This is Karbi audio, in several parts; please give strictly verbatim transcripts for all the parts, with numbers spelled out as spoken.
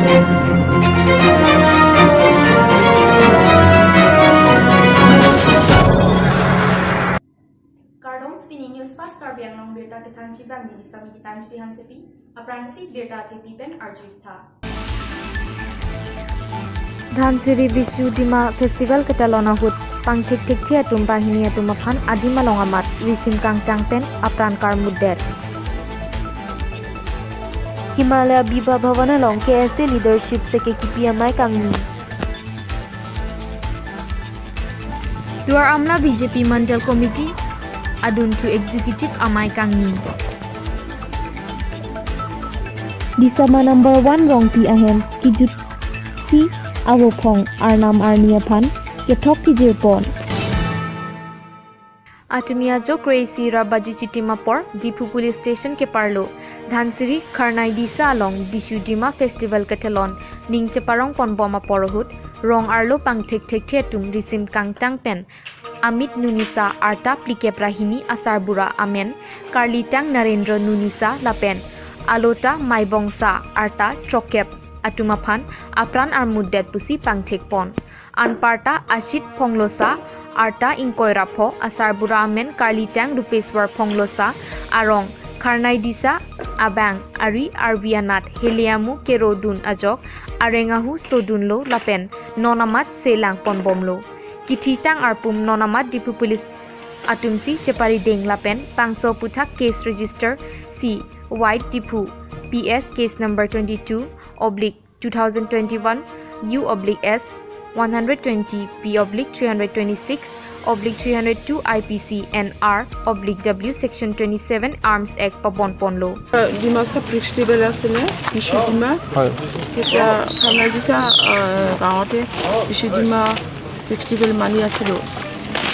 Kardom, pini News Fast Karbi Anglong birta kethanji abang neli Sami Gitanjali Hansepi, aphrangsi birta thepi pen arju-ik tha. Dhansiri Bihu Dima Festival ketalon ahut pangthekthekthe atum banghini atum aphan adim along amat risim kangtang pen apran karmutdet. Himalaya Biba Bhavan along K S A leadership seke kipi amei kangni. Duar Amla B J P Mandal Committee adunthu executive amei kangni. Disama number one Rongpi ahem kijutsi avophong arnam arni aphan kethok kijirpon. Atumi ajo kre-isi ra baji chitim apor Diphu Police Station keparlo Dhansiri Kharnai Disa along Bihu Dima Festival ketalon ning cheparongponbom apor ahut rong arlo pangthekthekthe atum risim kangtang pen Amit Nunisa arta phlikep ra hini asarbura amen Karlitang Narendra Nunisa lapen alota Maibongsa arta throkkep atum aphan apran armutdet pusi pangthekpon. Anparta Ashit Phonglosa arta ingkoi ra pho asarbura amen Karlitang Rupeswar Phonglosa arong Kharnai Disa abang ari arvi anat heleamu kerodun ajok areng ahu sodunlo lapen non amat selangponbomlo. Kithitang arpum non amat Diphu Police atumsi cheparideng lapen bangso aputhak case register si White Diphu P S case number twenty-two oblique two thousand twenty-one U oblique S one hundred twenty P oblique three hundred twenty-six oblique three hundred two I P C and R oblique W section twenty-seven Arms Act pabonponlo. Dimasa festival আছিলে, বিহু ডিমা। হয়। তেতিয়া খানাই দিছা, আহ, গাঁৱতে বিহু ডিমা ফেষ্টিভেল মানি আছিলোঁ।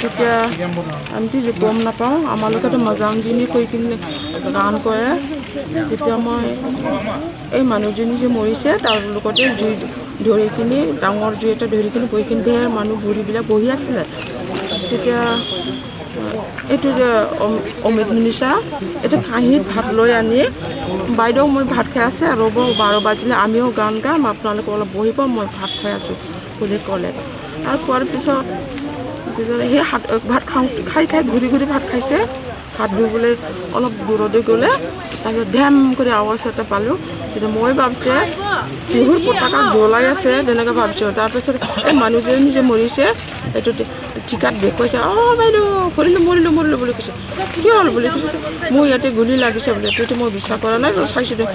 তেতিয়া আমিতো যে গম নাপাওঁ, আমালোকেতো মজাং দিনে কৈ কিনে গান কৰে। তেতিয়া মই এই মানুহজনী যে মৰিছে, তাৰ লগতে জুই ধৰি কিনি, ডাঙৰ জুই এটা ধৰি কিনি বহি কিনি ধেৰ মানুহ বুঢ়ীবিলাক বহি আছিলে। তেতিয়া এইটো যে অম-, অমিত মিনিচা, এইটো কাঁহীত ভাত লৈ আনি, "বাইদেউ, মই ভাত খাই আছে, ৰ'ব, বাৰ বাজিলে আমিও গান গাম, আপোনালোকে অলপ বহিব, মই ভাত খাই আছোঁ," বুলি ক'লে। আৰু কোৱাৰ পিছত, পিছত সেই হাত, ভাত খাওঁ, খাই খাই ঘূৰি ঘূৰি ভাত খাইছে। হাত ধুবলৈ অলপ দূৰলৈ গ'লে, তাৰপিছত ধেম কৰি আৱাজ এটা পালোঁ। তেতিয়া মই ভাবিছে, বিহুৰ পতাকা জ্বলাই আছে, তেনেকৈ ভাবিছোঁ। তাৰপিছত এই মানুহজনী যে মৰিছে, এইটো টি-, টিকাত দেখুৱাইছে, "অ বাইদেউ, মৰিলোঁ, মৰিলোঁ, মৰিলোঁ," বুলি কৈছে। "কিয় হ'ল?" বুলি কৈছে। "মোৰ ইয়াতে গুলী লাগিছে," বুলি। তেতিয়া মই বিশ্বাস কৰা নাই, চাইছোঁ দে,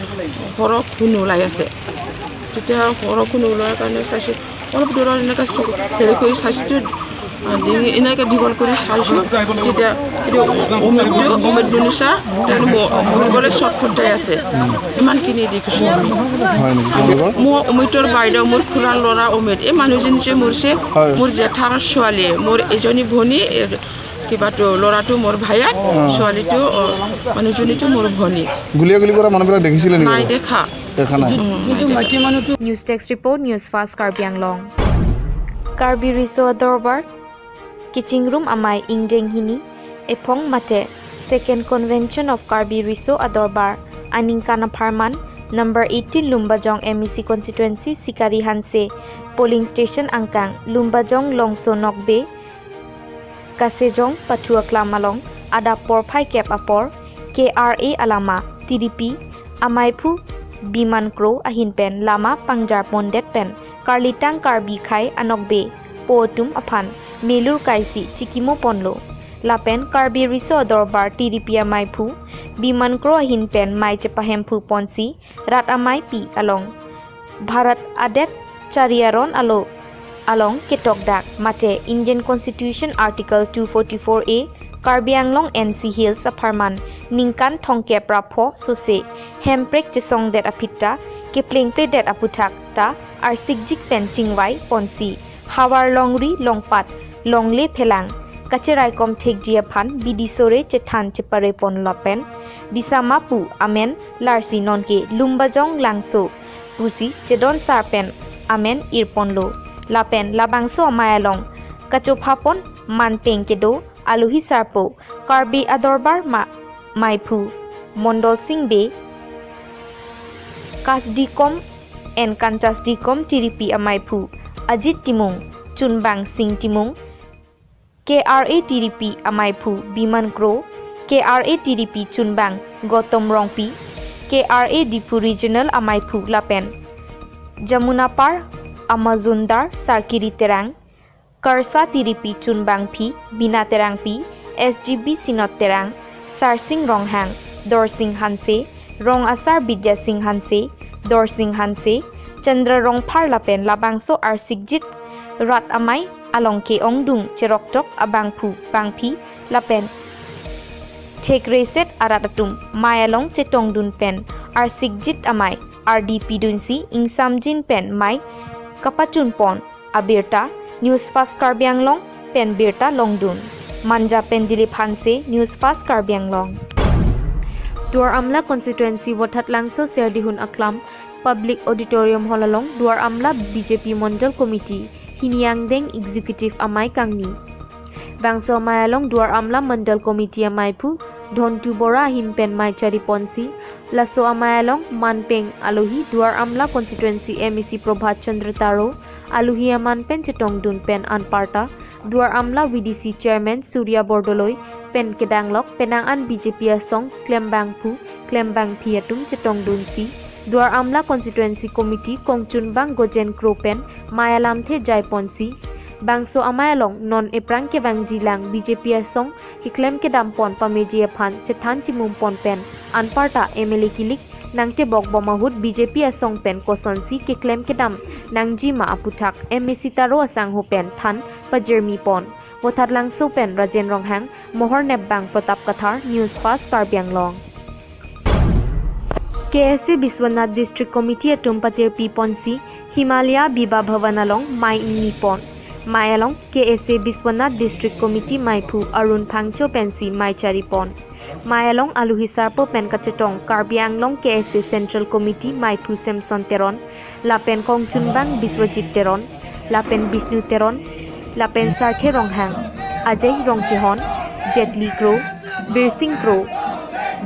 সৰহ খুন ওলাই আছে। তেতিয়া সৰহ খুন ওলোৱাৰ কাৰণে চাইছোঁ, অলপ দূৰত এনেকৈ চকু হেৰি কৰি চাইছোঁ, আহ, ডিঙি এনেকৈ দীঘল কৰি চাইছোঁ। তেতিয়া এইটো অমিত, অমিত নুনিছা, তেওঁ ম-, মৰিবলৈ চট ফটাই আছে। ইমানখিনি দেখিছোঁ। হয় নেকি? আপোনালোকৰ? মোৰ অমিতৰ বাইদেউ, মোৰ খুৰাৰ ল'ৰা অমিত। এই মানুহজনী যে মৰিছে, হয়। মোৰ জেঠাৰ ছোৱালীয়ে, মোৰ এজনী ভনী, এ, কিবাটো, ল'ৰাটো মোৰ ভায়েক, অ। ছোৱালীটো, অ, মানুহজনীটো মোৰ ভনী। গুলীয়া গুলী কৰা মানুহবিলাক দেখিছিলে নেকি? নাই দেখা। দেখা নাই। উম, নাই দেখা। News Desk Report, News Fast Karbi Anglong. Karbi Riso Adorbar Kichingrum Amei Ingjeng Hini ephong mate Second Convention of Karbi Riso Adorbar aningkan apharman number eighteen Lumbajong M A C Constituency Sikari Hanse Polling Station angkang Lumbajong Longso Nokbe Kasejong pathu aklam along adap porphai kep apor K R A alama T D P amaiphu Biman Kro ahin pen lama pangjarpondet pen Karlitang Karbi Khai Anokbe po atum aphan melur kaisi chikimo ponlo. Lapen Karbi Riso Adorbar T D P amaiphu Biman Kro ahin pen mei chepahemphu ponsi rat ameipi along Bharat adet chariaron alo along ketokdak mate Indian Constitution Article two forty-four A Karbi Anglong N C Hills apharman ningkan thomkep ra pho sose hemprek chesongdet aphi ta keplengpledet aphuthak ta arsikjik pen chingvai ponsi havar longri longpat longle phelang kacheraikom thekji aphan bidi sore chethan chepare pon lapen disamapu amen larsi nonke Lumbajong Langso pusi chedon sar pen amen irponlo. Lapen labangso amei along kachophapon manpeng kedo alohi sarpo Karbi Adorbar ma-, maiphu Mondol Sing Bey, Kasdikom N Kanchas Dikom Tiripi amaiphu Ajit Timung, Chunbang Sing Timung, K R A Tiripi amaiphu Biman Kro, K R A Tiripi Chunbang Gautam Rongpi, K R A Diphu Regional amaiphu lapen Jamunapar amajundar Sarkiri Terang, Karsa Tiripi Chunbangpi Bina Terangpi, S G B Sinot Terang, Sarsing Ronghang, Dorsing Hanse, Rong Asar Bidya Sing Hanse, Dorsing Hanse, Chandra Rongphar lapen labangso arsikjit rat amei along ke-ongdung cheroktok abangphu bangphi lapen thekreset arat atum mei along chetongdun pen arsikjit amei ardi pidunsi ingsamjin pen mei kapachunpon abirta News Fast Karbi Anglong pen birta longdun. Manja pen Dilip Hanse, News Fast Karbi Anglong. Duar Amla Constituency Vothatlangso Serdihun Aklam Public Auditorium Hall along Duar Amla B J P Mondol Committee hini angdeng Executive amei kangni. Bangso amei along Duar Amla Mondol Committee amaiphu Dhontu Bora ahin pen mei chariponsi, laso amei along manpeng alohi Duar Amla Constituency M A C Prabhat Chandra Taro alohi aman pen chetongdun pen anparta Duar Amla V D C Chairman Surya Bordoloi pen kedanglok penang an B J P asong klembangphu klembangphi atum chetongdunsi Duar Amla Constituency Committee kongchunbang Gojen Kro pen mei alamthe jaiponsi, bangso amei along non ephrang kevangjilang B J P asong keklem kedampon pameji aphan chethan chimumpon pen anparta M L A kilik nangtebokbom ahut B J P asong pen kosonsi keklem kedam nangjima aputhak M A C Taro asangho pen than pajirmipon. Vothatlangso pen Rajen Ronghang, Mohor Nepbang Pratap Kathar, News Fast Karbi Anglong. K S A Biswanath District Committee atum patirpiponsi Himalaya Biba Bhavan along mei ingnipon. Mei along K S A Biswanath District Committee meiphu Arun Phangcho pensi mei charipon. Mei along alohi sarpo pen kachetong Karbi Anglong K S A Central Committee meiphu Samson Teron, lapen kongchunbang Biswajit Teron, lapen Bishnu Teron, lapen Sarthe Ronghang, Ajay Rongchehon, Jetli Kro, Birsing Kro,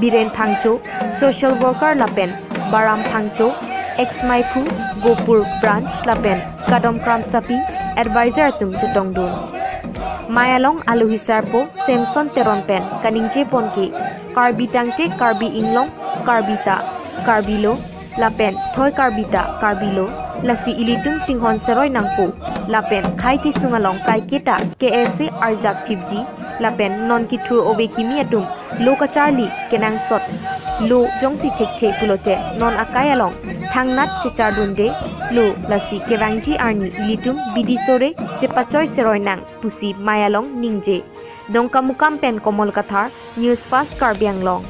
Biren Phangcho, social worker lapen Baram Phangcho, ex meiphu Gopur Branch lapen Kadom Kramsapi advisor atum chetongdun. Mei along alohi sarpo Samson Teron pen kaningjepon ke Karbi tangte Karbi Inglong, Karbi ta Karbi lo, lapen thoi Karbi ta Karbi lo, lasi ilitum chinghon seroi nangpo, lapen khei kesung along kaiketa K S A arjap thipji, lapen non kethur ove kimi atum lo kacharli kenangsot lo jongsi thekthe pulote non akai along thangnat chechardunde lo, lasi kevangji arni ilitum bidi sore chepachoi seroi nang pusi mei along ningje. Dongkamukam pen Komol Kathar, News Fast Karbi Anglong.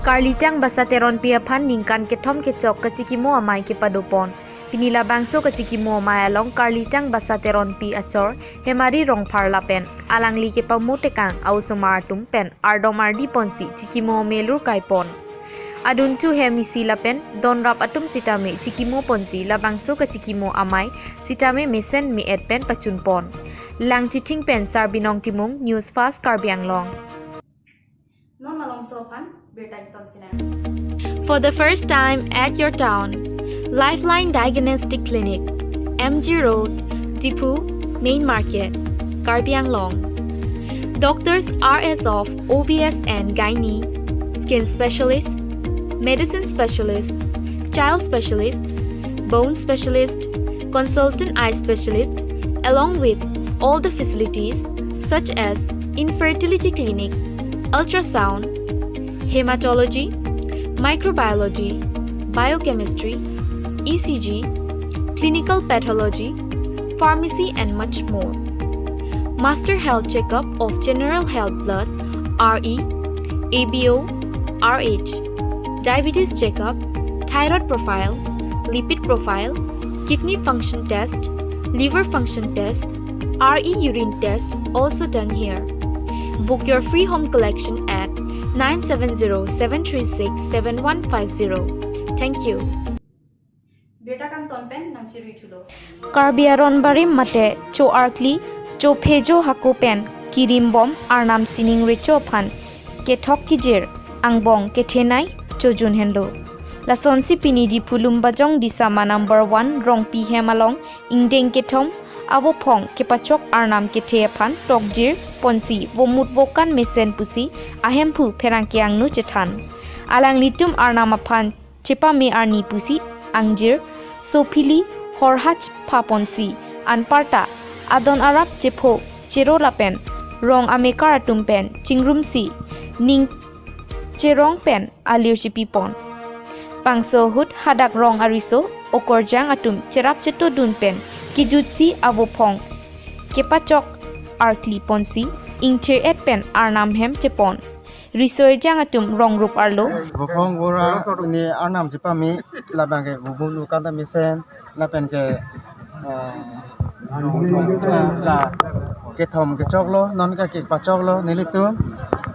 Karlitang Basa Teronpi aphan ningkan kethom kechok kachikimo amei kepadopon. Pini labangso kachikimo amei along Karlitang Basa Teronpi achor Hemari Rongphar lapen alangli kepamu tekang a-osomar atum pen ardom ardiponsi chikimo amelur kaipon. Adunthu hem isi lapen donrap atum sitame chikimoponsi labangso kachikimo amei sitame mesen me-et pen pachunpon. Langchithing pen Sarbinong Timung, News Fast Karbi Anglong. Non malomso aphan birta ington sinang. For the first time at your town, Lifeline Diagnostic Clinic, M G Road, Diphu, Main Market, Karbi Anglong. Doctors are as of O B S and Gynae, Skin Specialist, Medicine Specialist, Child Specialist, Bone Specialist, Consultant Eye Specialist, along with all the facilities such as Infertility Clinic, Ultrasound, Hematology, Microbiology, Biochemistry, E C G, Clinical Pathology, Pharmacy and much more. Master Health Checkup of General Health Blood, R E, A B O, R H, Diabetes Checkup, Thyroid Profile, Lipid Profile, Kidney Function Test, Liver Function Test, R E Urine Test also done here. Book your free home collection at nine seven zero seven three six seven one five zero. Thank you. Birta kangton pen nangchirui thulo. Karbi aron barim mate cho-arkli, chophejo hako pen kirimbom Arnam sining recho aphan kethok kijir angbong kethenei chojun henlo. Lasonsi pini Diphu Lumbajong Disama number one Rongpi hem along ingdeng kethom avophong kepachok arnam kethe aphan tokjir ponsi vomut vokan mesen pusi ahemphu pherangke angno chethan. Alanglitum arnam aphan chepame arni pusi angjir sophili horhach pha ponsi anparta adon arap chepho chero lapen rong amekar atum pen chingrumsi ning cherong pen alir chipi pon. Bangso ahut hadak rong ariso okorjang atum cherap chetodun pen kejutsi avophong kepachok arkli ponsi ingthir-et pen arnam hem chepon. Riso ejang atum rong rup arlo. Avophong vora ne arnam chepame labang ke vomut vokan ta mesen lapen ke, eh, la kethom kechoklo, non ke kepachoklo nelitum.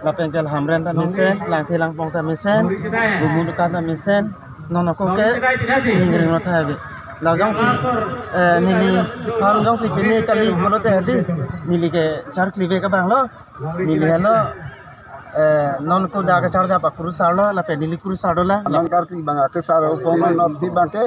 Lapen ke Hamren ta mesen, Langthe Langpong ta mesen, vomut vokan ta mesen, non ako ke ningring lo thai bi. La jongsi, eh, neliphan jongsi pini kali pulote hadi, neli ke charkli ve ke bang lo, neli helo, eh, non ko da ke charja pa kurusar lo, lapen neli kurusar dolang. Langkar ki bang ke sar upong non di bang ke,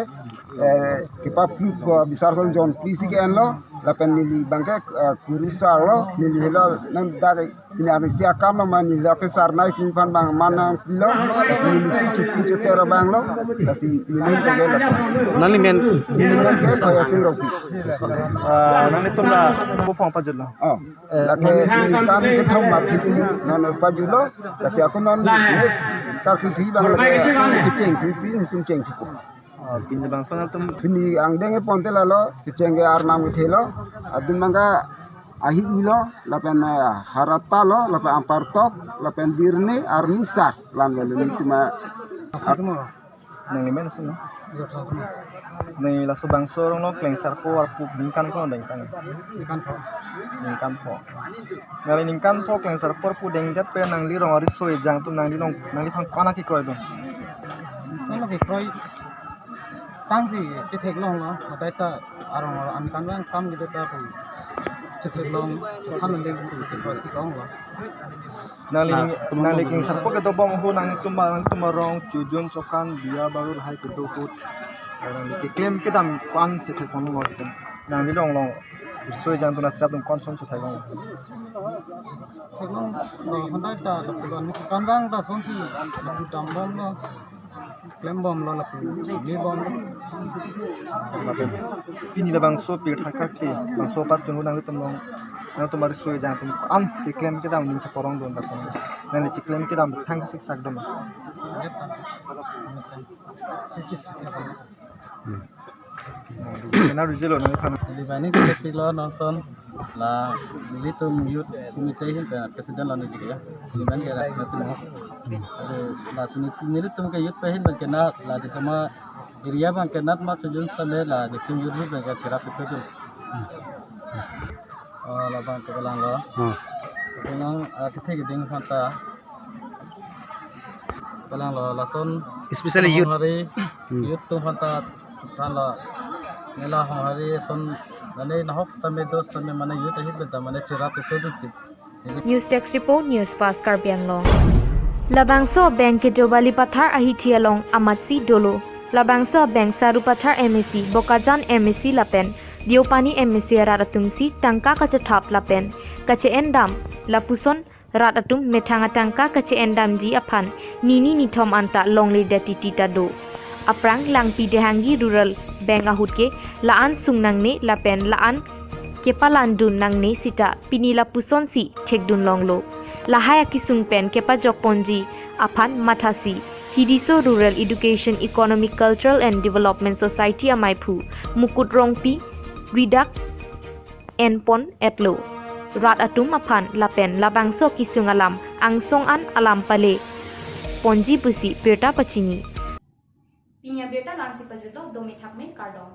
eh, kepaplut ko bisar son jon plisi ke enlo, lapen neli bang ke, eh, kurusar lo, neli helo non da ke ini amisi akam lo mani lo ke sar nai sing pan bang mana lo, neli si chuti chutero bang lo, lasi neli ke lo. Nangli men? Neli men ke Khoya Sing Rongpi. Ah, nanglitum la avophong pajutlo? Oh, lake ningkan kethom ma phisi non pajutlo, lasi ako non kar kithi bang lake kecheng kithi, nelitum cheng kithi ko. Ah, pini bangso nangtum? Pini angdeng e ponte lalo, kecheng ke arnam kethelo, adun bang ke ahi ilo, lapen, eh, harata lo, lapen ampartok, lapen birni, arni sak, lan velo nelitum, eh, Nangli men sino? Nangli laso bangso rong lo klengsarpo arpu ningkan ko dengtang? Ningkan pho. Ningkan pho. Nangli ningkan pho klengsarpo arpu dengjat pen nangli rong ariso ejang atum nangli long, nangliphan ko-an akekroi dun? Solo kekroi tangsi chetheklonglo, hadak ta arong arong ankan vang kam kedo ta pu chetheklong, chethan leng pu chekroi si longlo. Nangli, nangli klengsarpo kedo bom ho nangtum, nangtum arong chojun chokan biya baru lahai kedo ahut, nangli keklem kedam ko-an si theklong lo? Nangli long long riso ejang atum nangli cherap dun ko-an ason si theklong? Theklong lo, hadak ta lapu lo, ankan vang ta asonsi lapu dam bomlo. Klem bomlo lapu, me bomlo. Pini labangso pirtha kake, bangso apar tunu nangtum long, nangtum ariso ejang atum ko-an keklem kedam ning cheporong dun ta kong. Nangli cheklem kedam thang siksak dun? Chisit, chisit. Kena rujelo nangphan? Neli bani ke ketik lo nonson. La nelitum youth committee ahin pen president lo neli ke ya. Neli bani ke ras nelitum ho. Ase la sini nelitum ke youth pen ahin pen kena la Disama area bang ke nat ma chojun tame la nelitum youth ahin pen ke cherap itu tu. Oh, labang ke kelang lo. Hmm. Kelang, ah, kethe keding aphanta. Kelang lo lason. Especially youth. Honghari, hmm, youth atum aphanta than lo. Nela honghari ason mane nahok sitame dos sitame mane youth ahin pen ta mane cherap itu dunsi. News Desk Report, News Fast Karbi Anglong. Labangso abeng ke Jobali Pathar ahithi along amatsi dolo. Labangso abeng Sarupathar M A C, Bokajan M A C lapen Deopani M A C arat atumsi tangka kachethap lapen kache-endam lapuson rat atum methang atangka kache-endamji aphan nini nithom anta longledet titi ta do. Aphrang Langpi Dehangi Rural Bank ahut ke la-an sung nangne lapen la-an kepalandun nangne sita pini lapusonsi thekdun longlo. Lahai akesung pen kepajok ponji aphan mathasi Hidiso Rural Education Economic Cultural and Development Society amaiphu Mukut Rongpi ridak enpon etlo. Rat atum aphan lapen labangso kesung alam angsong an alam pale ponji pusi birta pachini. Pini abirta la-ansi pajutlo, dome thakme kardom.